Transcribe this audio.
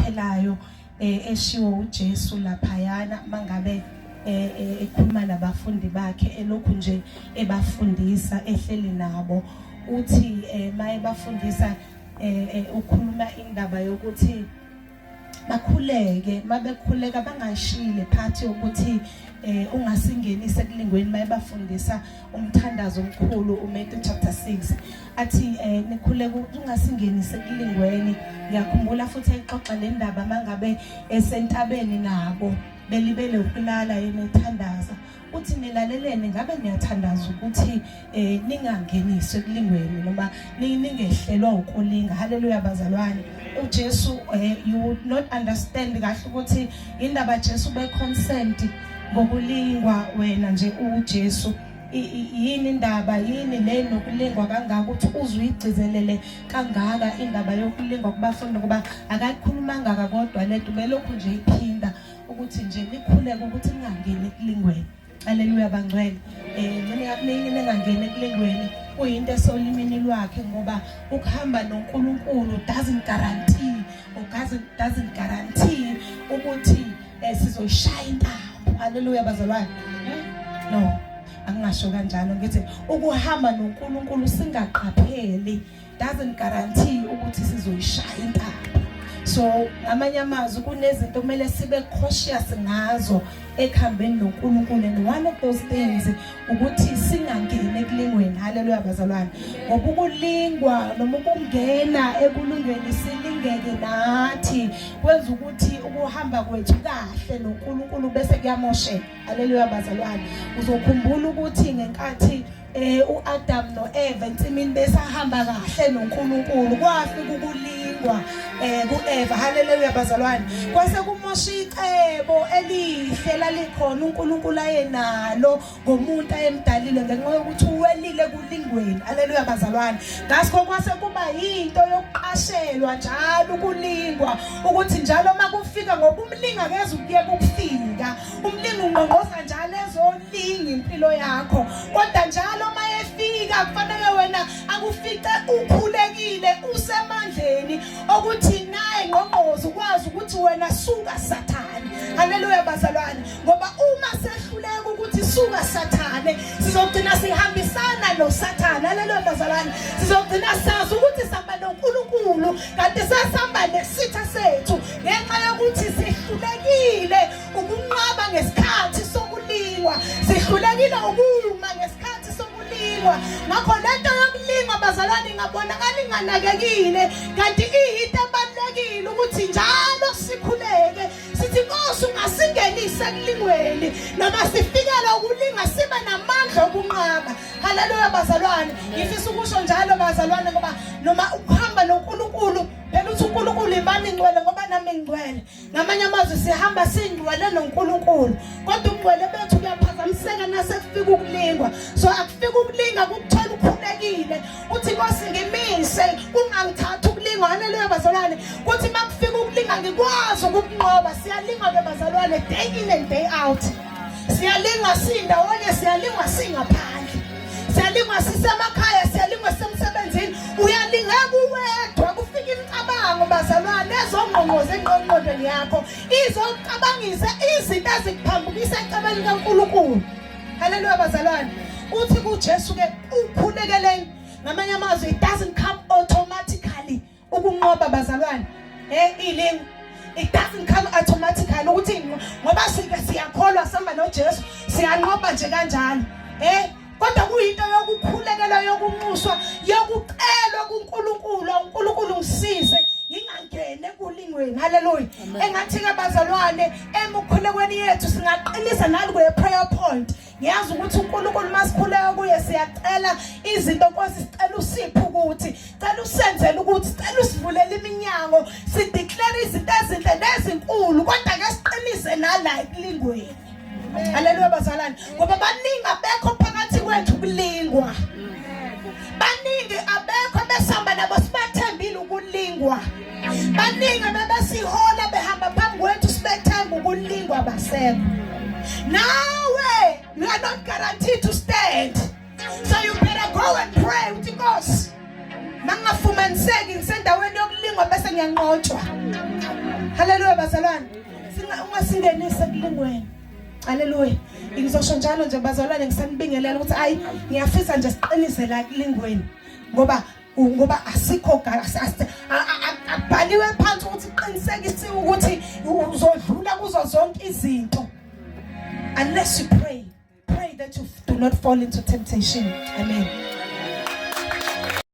ephelayo eshiwo uJesu laphayana mangabe ekhuluma nabafundi bakhe, elokhu nje ebafundisa, ehleli nabo. Uthi maye bafundisa, ukhuluma indaba yokuthi bakhuleke, mabekhuleka bangashile phathi ukuthi ungasingenise ekulingweni. Mayebafundisa umthandazo omkhulu, uMatthew chapter 6, athi nikhuleke ungasingenise ekulingweni. Ngiyakhumbula futhi ayixoxa le ndaba mangabe esentabeni nabo, belibele ukulala, yena ethandaza. Uthi, "Nilalelene? Ngabe niyathandaza ukuthi ningangeniswe ekulingweni noma ningehlelwa ukulinga?" Haleluya bazalwane. UJesu, you would not understand kahle ukuthi indaba Jesu be concerned ngokulingwa. Wena nje uJesu, yini indaba, yini le nokulingwa kangaka, ukuthi uzuyigcizelele kangaka indaba yokulingwa kubafundi? Ngoba akayikhulumanga kodwa lento belokhu nje iphinda ukuthi nje nikhuleke ukuthi ningangeni ekulingweni. Haleluya bangcwele. Ningangeni ekulingweni kuyinto esolimini lwakhe, ngoba ukuhamba noNkulunkulu doesn't guarantee or doesn't guarantee ukuthi sizoyishaya intambo. Haleluya bazalwane. No, angingasho kanjalo, ngithi ukuhamba noNkulunkulu singaqapheli doesn't guarantee ukuthi sizoyishaya intambo. So ngamanye amazwi, kunezinto kumele sibe cautious ngazo ekuhambeni noNkulunkulu, and one of those things ukuthi singangeni ekulingweni. Haleluya bazalwane. Ngoba ukulingwa noma ukungena ekulungweni, silingeke nathi, kwenza ukuthi ukuhamba kwethu kahle noNkulunkulu bese kuyamosheka. Haleluya bazalwane. Uzokhumbula ukuthi ngenkathi uAdam noEva ensimini besahamba kahle noNkulunkulu, kwafika ukulingwa kuEva. Haleluya bazalwane. Kwase kumosha icebo elihle lalikhona uNkulunkulu ayenalo ngomuntu ayemdalile, ngenxa yokuthi uwelile kulingweni. Haleluya bazalwane. Ngakho kwase kuba yinto yokuqashelwa njalo ukulingwa, ukuthi njalo makufika, ngoba umlinga akeze ukuyeka ukufika, umlingi ungqongqoza njalo ezolinga impilo yakho, kodwa njalo mayefika kufanele wena akufice ukhulekile, usemandleni okuthi naye ngqongqozo ukwazi ukuthi wena, "Suka Sathane." Haleluya bazalwane. Ngoba uma sehluleka ukuthi "Suka Sathane," sizogcina sihambisana noSathane. Haleluya bazalwane. Sizogcina sazi ukuthi sihamba noNkulunkulu kanti sasihamba nesitha sethu, ngenxa yokuthi sihlulekile ukunqaba ngesikhathi sokulingwa, sihlulekile ukuma ngesikhathi sokulingwa. Ngakho lento yokulingwa bazalwane ingabonakala inganakekile, kanti iyinto ebalulekile ukuthi njalo sikhuleke sithi, "Nkosi, ungasingenise ekulingweni," noma sifikela ukulinga sibe namandla okunqaba. Haleluya bazalwane. Ngifisa ukusho njalo bazalwane, ngoba noma ukuhamba noNkulunkulu phela, uthi uNkulunkulu, "Ibani ngcwele ngoba nami ngcwele." Ngamanye amazwi, sihamba singcwele noNkulunkulu, kodwa ubungcwele bethu kuyaphazamiseka nasekufika ukulingwa. So akufika ukulinga kukuthola ukhulekile, uthi, "Nkosi, ngimise, kungangithathi ukulingwa." Haleluya bazalwane. Kuthi makufika ukulinga ngikwazi ukukunqoba. Siyalingwa ke bazalwane, day in and day out. Siyalingwa sindawonye, siyalingwa singaphandle, siyalingwa sisemakhaya, siyalingwa sisemsebenzini. Uyalingeka uwedwa, kufika imicabango bazalwane ezongqongqoza engqondweni yakho, izocabangisa izinto ezikuphambukisa ecebeni likaNkulunkulu. Haleluya bazalwane. Uthi kuJesu ke, ukhulekeleni. Ngamanye amazwi, it doesn't come automatically ukunqoba bazalwane ilingo. It doesn't come automatically ukuthi ngoba sike siyakholwa, sihamba noJesu, siyanqoba nje kanjalo, kodwa kuyinto yokukhulekelwa, yokunxuswa, yokucelwa kuNkulunkulu, "UNkulunkulu, ngisize ngingangene ekulingweni." Haleluya. Engathi ke bazalwane, emukhulekweni yethu singaqinisa nali kwe prayer point. Ngiyazi ukuthi uNkulunkulu masikhuleka kuye siyacela izinto. Nkosi, sicela usiphe ukuthi, cela usenzele ukuthi, cela usivulele iminyango, sideclare izinto ezinhle nezinkulu, kodwa ke siqinise nala ekulingweni. Haleluya bazalwane. Ngoba baningi abekho phakathi kwethu kulingwa, baningi abekho besihamba nabo sibathembile ukulingwa, baningi bebesihola behamba phambi kwethu sibethemba ukulingwa, basekho. Nawe you are not guaranteed to stand, so you better go and pray uthi, "Nkosi, mangingafumaniseki ngisendaweni yokulingwa bese ngiyanqotshwa." Haleluya. Bazalwane, ungasingenise ekulingweni. Haleluya. Ngizosho njalo nje, bazalwane, ngisanibingelela ukuthi ayi, ngiyafisa nje siqinise la kulingweni, ngoba asikho, akubhaliwe phansi ukuthi qinisekisiwe ukuthi uzodlula kuzo zonke izinto unless you pray. Pray that you do not fall into temptation. Amen.